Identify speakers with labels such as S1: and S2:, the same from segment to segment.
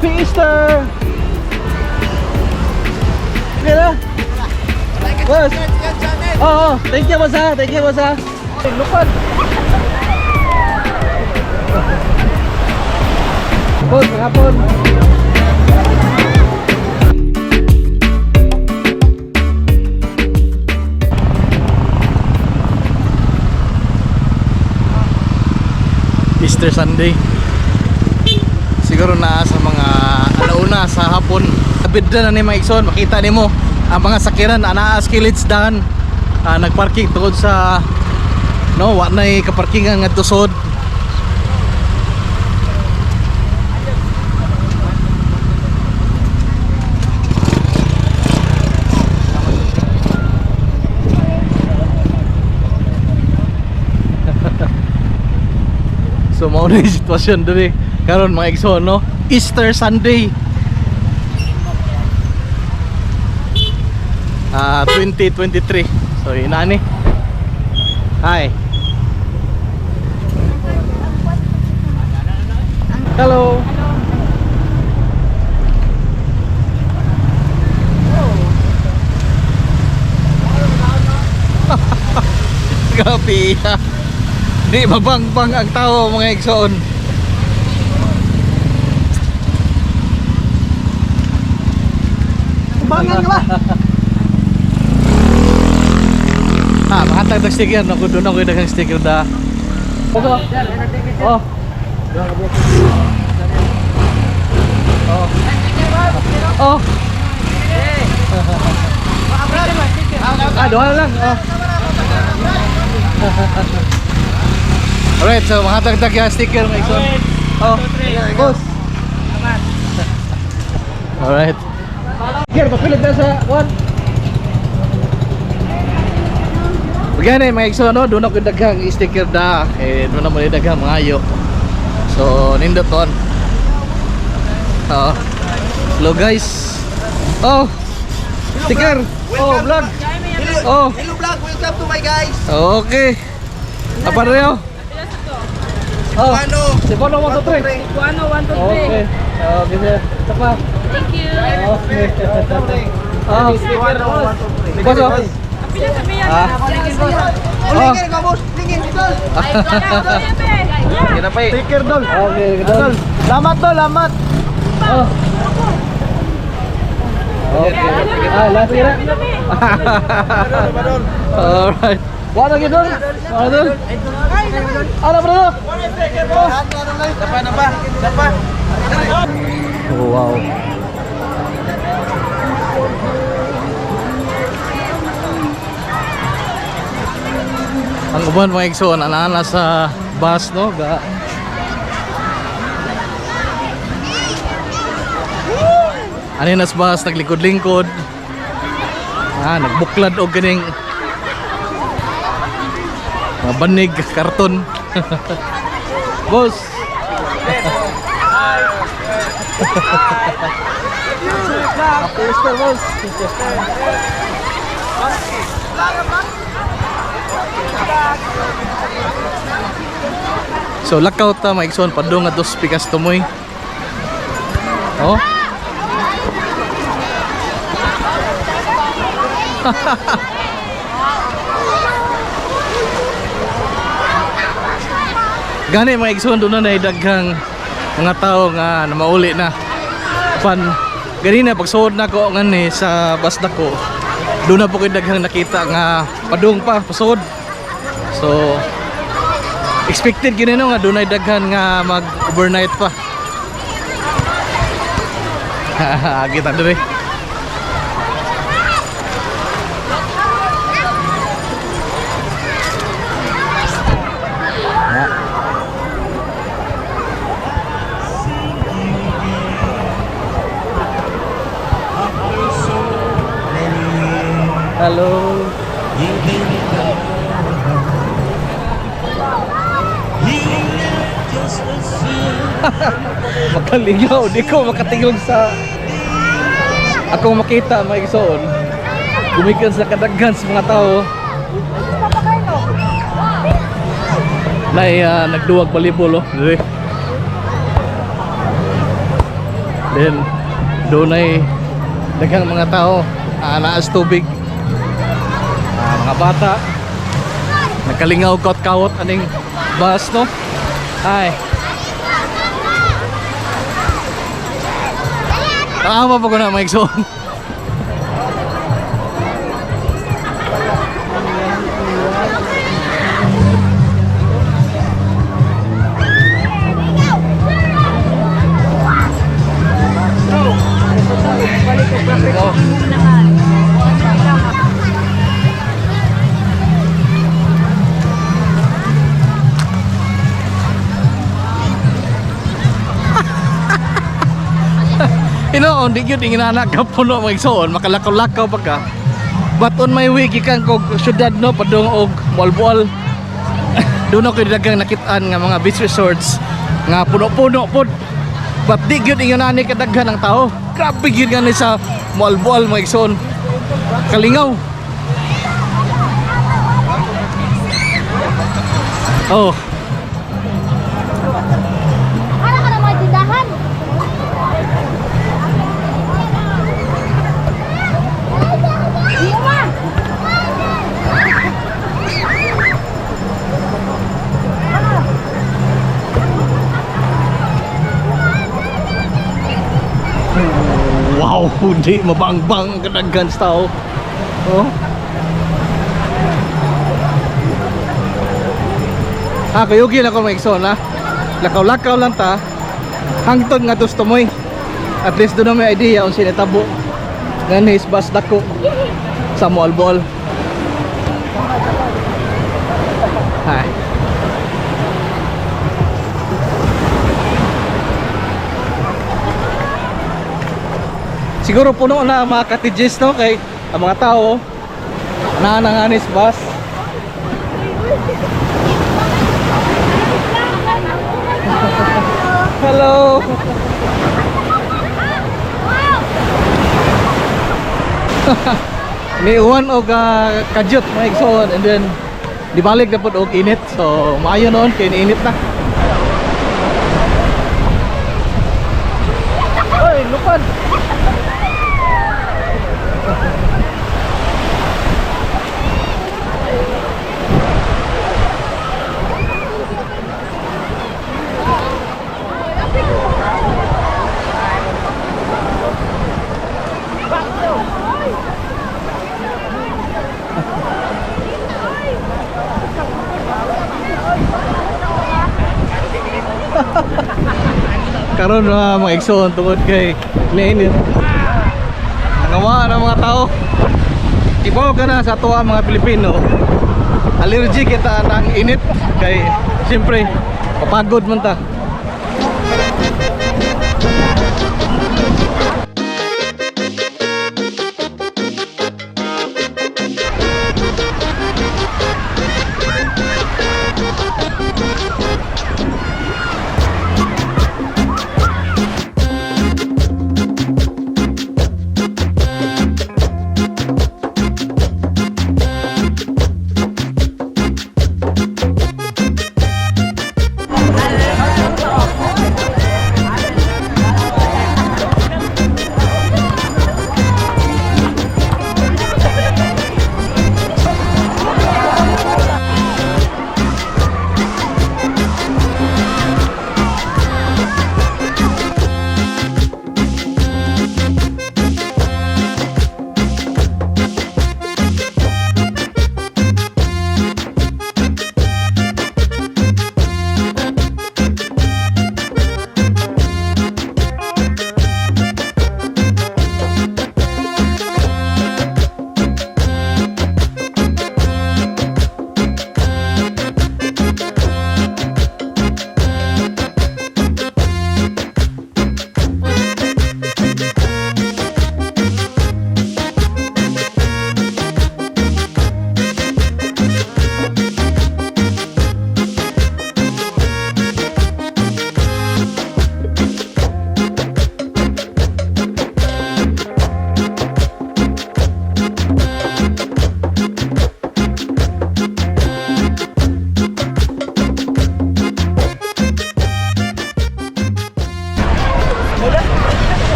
S1: Happy Easter! Okay na? Boss! Oo, oh, thank you, boss, ha. Thank you, boss, ha. Lupad! Boss, hapon!
S2: Easter Sunday. Siguro na sa mga alauna sa hapon. Bidda na ni mga igsoon, makita nimo ang mga sakiran anaa sa kilid sa daan. Nagparking tungod sa no, wa nay kaparkingan ngadto sod. So mao na yung sitwasyon diri karon, mga igsoon, no. Easter Sunday. 2023. So inani. Hi.
S1: Hello!
S2: Grabe. Di mabangbang ang tao, mga igsoon.
S1: Bangan ka ba?
S2: Makatag ng sticker no, doon ako daghang sticker da.
S1: Oh. Oh. Oh. Oh. Duha lang. Oh.
S2: Alright, so makatagdag yung sticker, mga igsoon.
S1: Oh. Boss.
S2: Alright.
S1: Here, papilit na sa what?
S2: Pagyan mga igsoon no, doon ako daghang sticker da. Eh doon na mo daghang mga ayo. So nindot on. Oh. Hello, guys. Oh. Sticker.
S1: Oh, vlog.
S2: Oh.
S3: Hello vlog, welcome to my guys.
S2: Okay. Apa rin?
S1: Oh.
S3: Ano?
S1: Si Bono 1 2 3.
S4: Ano, 1, 2, 3.
S1: Okay. Okay, sir. Ito pa.
S4: Thank you.
S1: Okay. Oh, boss. Oh.
S4: Pila sa biyan.
S1: Oh.
S3: Lingin ka boss, lingin dol.
S1: Sticker dol. Okay, dol. Lamat dol, lamat. Oh. Okay. Last kira.
S2: Alright.
S1: Wala lagi dol. Wala dol. Ano bro?
S3: Dapa na ba? Dapa.
S2: Oh, wow. Ang uban, mga igsoon, ana sa bus no, ga. Ani nas bus naglikod-lingkod. Nagbuklad og ganing mga banig karton. Boss.
S1: Happy Easter, boss.
S2: So lakaw ta, mga igsoon, padung nga dos pikas tumoy. Oh. Gani, mga igsoon, doon na daghang mga tao nga namauli na. Pan ganina pagsuod na ko ngani sa bus na ko. Doon na po ko'y daghang nakita nga padung pa pasod. So expected gini no nga dunay daghan nga mag overnight pa. Kita diri.
S1: Hello.
S2: Makalingaw, di ko makatingog sa akong makita, mga igsoon. Gumikan sa kadaghan sa mga tao. Nay nagduwag volleyball oh. Diri. Then dunay daghang mga tao naas tubig. Mga bata nakalingaw kawot-kawot aning bus, no. Ay. Tama pa ko na, mga igsoon. Oh. Inoon, di gyud ingana ka puno, mga igsoon, makalakaw-lakaw pa ka. But on my way gikan kog syudad, no, padung og Moalboal. Doon ako daghang nakitaan nga mga beach resorts nga puno-puno pod. But di gyud ingana ni kadaghan ang tao. Grabe gyud nga ni sa Moalboal, mga igsoon. Kalingaw. Oh,
S5: Ara ka na mga tindahan. Iyo ma!
S2: Wow, di mabangbang ang kadaghan sa tao. Oh. Kayugi lang ko, mga igsoon, ha. Lakaw-lakaw lang ta. Hangtod nga gusto moy. At least doon na may idea kung sinitabo. Nganis bus dako sa Moalboal. Hi. Siguro puno na ang mga cottages, no, kay ang mga tao na nanganis bus. Hello. Niuwan og kadyot, mga igsoon, and then dibalik na pod og init. So maayo noon kay niinit na. Oy, lupad. Karon na, mga igsoon, tungod kay niinit. Nangawa ng mga tao. Ibaw ka na sa tuwa mga Pilipino. Allergy kita ng init kay siyempre papagod man ta.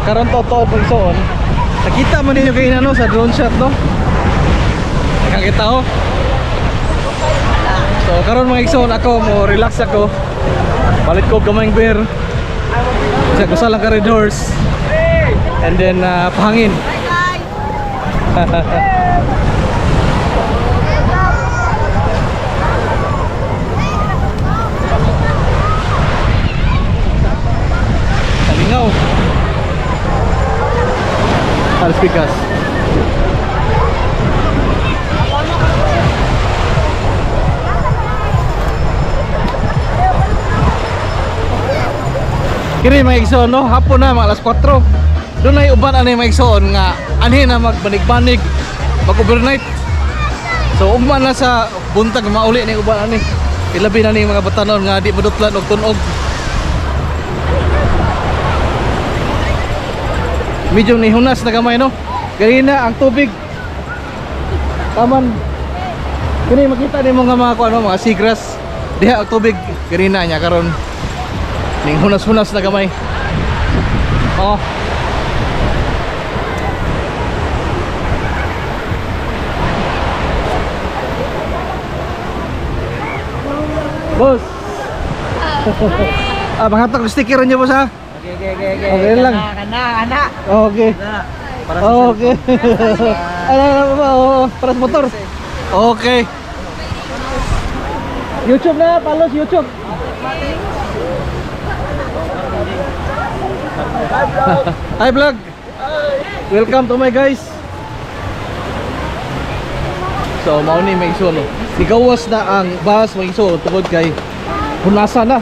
S2: Karon to to pagsuon. Nakita man ninyo kay no sa drone shot, no. Nakakita oh. So karon, mga igsoon, ako mo relax ako. Palit ko gamayng beer. Sa usa lang ka Red Horse. And then pahangin. Kalingaw. Alas pikas. Kini, mga igsoon, no, hapon na, mga alas 4. Doon ay uban ani, mga igsoon, nga anhi na magbanig-banig, mag-overnight. So ugma na sa buntag mauli ni uban ani. Ilabi na ni mga batanon nga di madutlan og tunog. Medyo nihunas na gamay, no. Ganina ang tubig. Taman. Kini makita nimo nga mga kuano, mga seagrass. Diha ang tubig ganina niya, karon ning hunas-hunas na gamay. Oh. Boss. Ah, mga tag sticker niyo, boss, ha.
S1: Okay.
S2: Okay lang.
S1: Ana, ana.
S2: Okay.
S1: Para
S2: Okay. Ano, ano, ano, oh, para sa motor. Okay. YouTube na, palos YouTube. Hi, vlog. Welcome to my guys. So mao ni, may isuon. Nigawas na ang bus, may isuon, tungod kay hunasa na.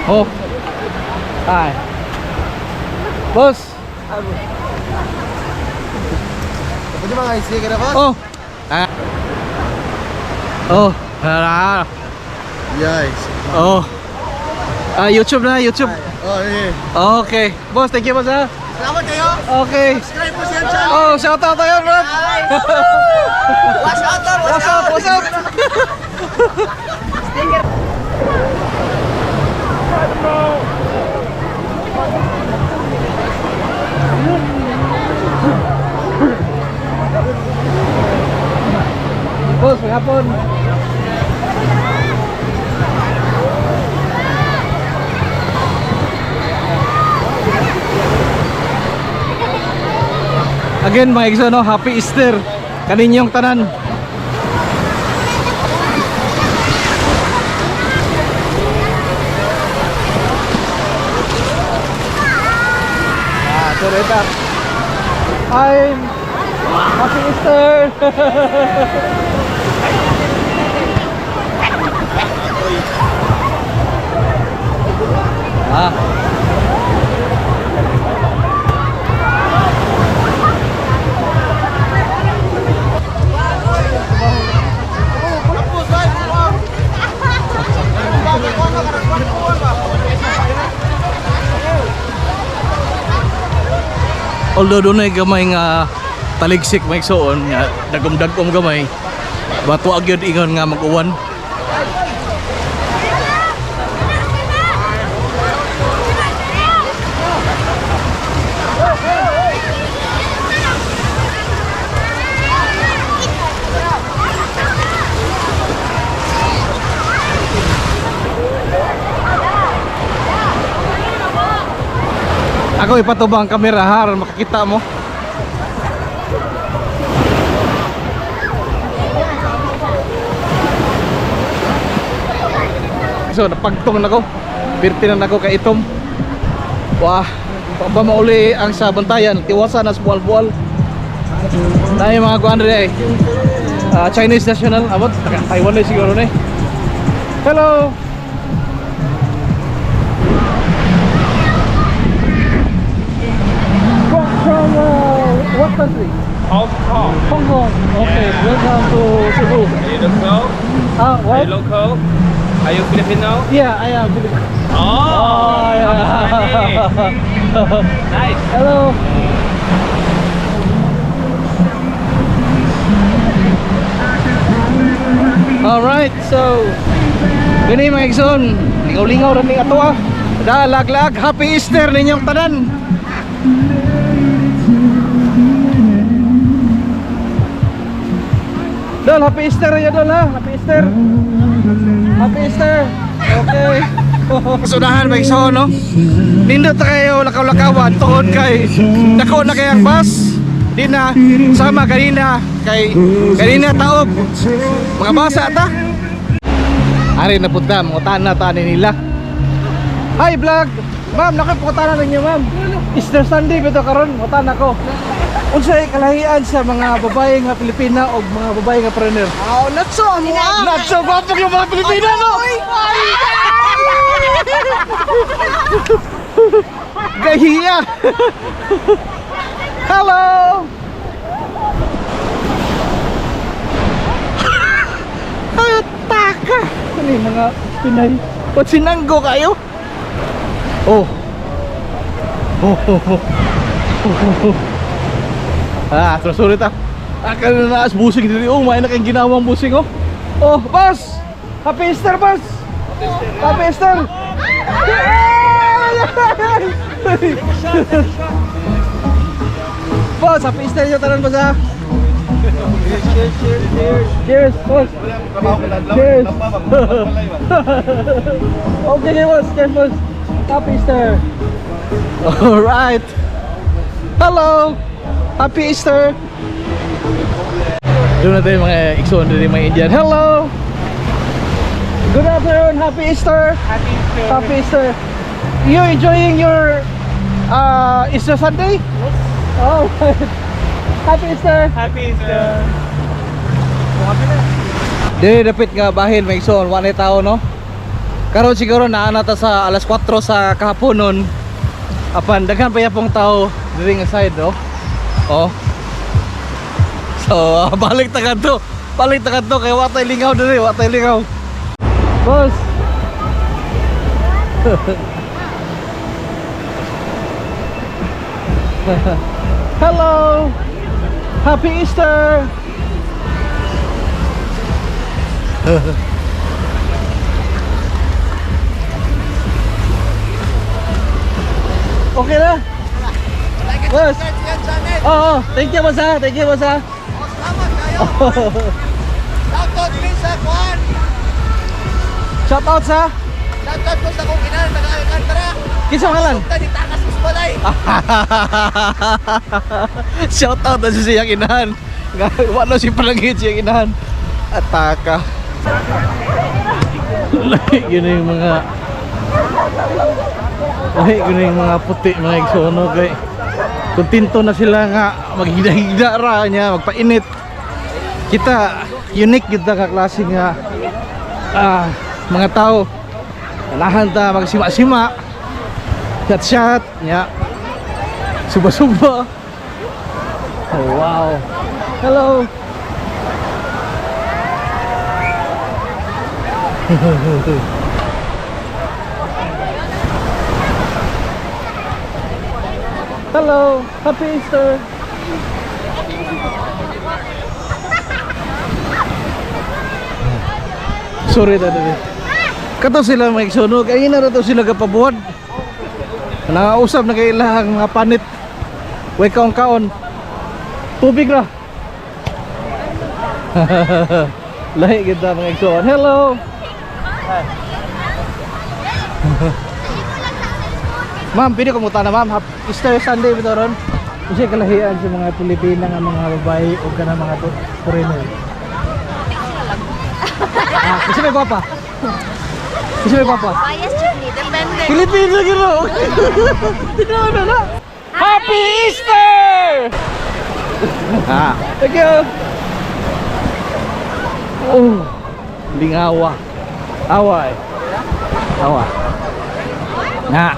S2: Oh. Hi. Boss.
S3: Pwede mga sticker na, boss?
S2: Oh. Ah. Oh. Ah.
S3: Yes.
S2: Oh. Ah, YouTube na, YouTube.
S3: Oh, yeah.
S2: Okay. Boss, thank you, boss, ha.
S3: Salamat kayo.
S2: Okay.
S3: Subscribe po sa channel.
S2: Oh, shout out tayo, bro.
S3: Watch out, watch
S2: What's up? What's up? Boss, hapon. Again, mga igsoon, no, happy Easter kaninyong tanan. Ah, sorry ito. I'm Happy Easter! Ah. Although dunay gamay nga taligsik, may igsoon, nga dagom-dagom gamay. But wa gyud ingon nga mag-uwan. Ako ipatubang ang kamera ha, aron makakita mo. So napagtong nako. Pirti na nako kay itom. Wah, pa ba mauli ang sa bantayan, tiwasa na sa buwal-buwal. Tayo mga kuan eh. Ah, Chinese national, abot, taga Taiwan na siguro na eh. Hello. From what country?
S6: Hong Kong.
S2: Hong Kong. Okay, welcome to Cebu.
S6: Are you local?
S2: Ah,
S6: Are
S2: what?
S6: you local? Are you Filipino?
S2: Yeah, I am Filipino.
S6: Oh,
S2: yeah.
S6: Nice.
S2: Hello. Alright, so gani, mga igsoon, lingaw-lingaw ra ni ato ah. Dalaglag, happy Easter ninyong tanan.
S1: Dol, happy Easter ya, Dol, ha. Happy Easter. Happy Easter. Okay.
S2: Kasunahan ba iso, no? Nindot na kayo lakaw-lakawan tuod kay dako na kay ang bus. Di na sama kanina kay kanina taob. Mga basa ta. Ari na punta, mga na ta ni nila.
S1: Hi vlog. Ma'am, nakipukutanan ninyo, ma'am. Easter Sunday bito karon, mutan ako. Unsay kalahian sa mga babae nga Pilipina o mga babae nga foreigner?
S3: Oh, not so amo ah.
S2: Not so gwapo yung mga Pilipina, no?
S1: Gahiya. Hello.
S2: Ay, taka. Ano yung mga Pinay? Ba't sinanggo kayo? Oh. Oh. Oh. Oh. Ah, sorry ta. Akala na naas busing diri. Oh, may na kayong ginawang busing, oh.
S1: Oh, boss. Happy Easter, boss. Happy Easter. Boss, happy Easter nyo tanan, boss, ha?
S3: Cheers, cheers, cheers.
S1: Cheers, boss. Cheers. Okay, boss. Cheers, boss. Happy Easter.
S2: All right. Hello. Happy Easter. Doon na tayo mga igsoon din mga Indian. Hello.
S1: Good afternoon. Happy Easter.
S6: Happy Easter.
S1: Happy Easter. You enjoying your Easter Sunday? Yes. Oh, Happy Easter.
S6: Happy Easter.
S2: Dili dapit nga bahin may igsoon wa na tao, no. Karon siguro naa na ta sa alas 4 sa kahaponon. Apan daghan pa yapong tao diri nga side, no. Oh. So, balik ta kadto. Balik ta kadto kay wa tay lingaw diri, wa tay lingaw.
S1: Boss. Hello. Happy Easter. Okay na?
S3: Like and
S1: Boss.
S3: subscribe to your channel.
S1: Oo, oh, thank you, boss, ha. Thank you, boss, ha.
S3: Oh, salamat kayo. Shout out din sa kuan.
S1: Shout out sa
S3: Shout out ko sa kong ina taga Alcantara.
S1: kinsa pangalan?
S3: Sugta ni Takas Usbalay.
S2: Shout out na siya siyang inahan. Nga, wala si palangit siyang inahan. Ataka. Lahi yun yung mga Lahi yun yung mga puti mga igsono kay kontento na sila nga maghigda-higda ra niya magpainit. Kita unique kita ka klase nga mga tao. Ganahan ta magsima-sima. Chat-chat nya. Suba-suba. Oh, wow.
S1: Hello. Hello. Happy Easter.
S2: Sorry na dali. Kato sila mga igsunog. Ay na to sila kapabuhat. Nangausap na kay ilang mga panit. Way kaon kaon. Tubig ra. Lahi kita mga igsuon. Hello. Ma'am, pwede ko na, ma'am. Happy
S1: Easter Sunday bitaw ron. Unsay kalahian sa mga Pilipina nga mga babae o kana mga foreigner? Ah, kasi may gwapa. Kasi may gwapa.
S5: Bias chutney. Depende.
S1: Pilipino gino. Tingnan na na.
S2: Happy Easter!
S1: Thank you.
S2: Oh, lingawa. Awa eh. Awa. Na.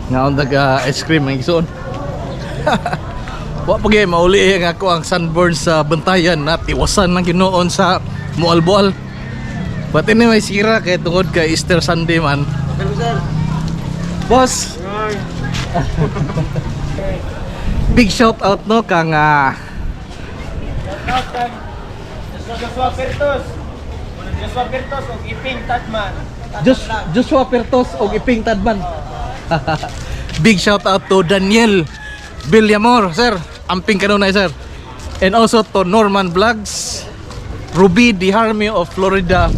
S2: Nga daga ice cream ang igsoon. Wa pa gyud mauli ang ako ang sunburn sa bantayan na tiwasan ng Ginoon sa mual-bual. But anyway, sira kay tungod kay Easter Sunday man. Boss. Big shout out no kang
S6: Joshua Pertos. Joshua Pertos og Iping Tadman.
S2: Joshua Pertos og Iping Tadman. Big shout out to Daniel Villamor, sir. Amping kanunay, sir. And also to Norman Vlogs, Ruby Diharmi of Florida,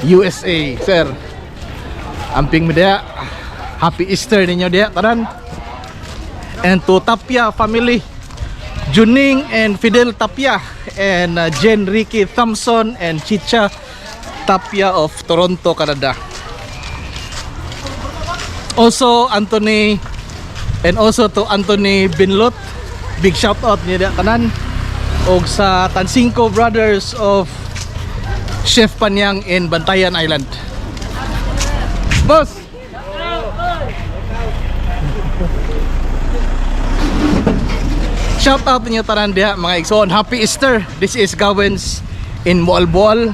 S2: USA, sir. Amping mi diha. Happy Easter ninyo diha tanan. And to Tapia family, Juning and Fidel Tapia and Jen Ricky Thompson and Chicha Tapia of Toronto, Canada. Also Anthony and also to Anthony Binlot. Big shout out niya diha tanan. Og sa Tansinko Brothers of Chef Panyang in Bantayan Island. Boss! Shout out niyo tanan diha mga igsoon. Happy Easter. This is Gawens in Moalboal.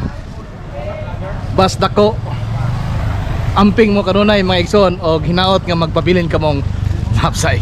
S2: Bas dako. Amping mo kanunay mga igsoon og hinaot nga magpabilin kamong hapsay.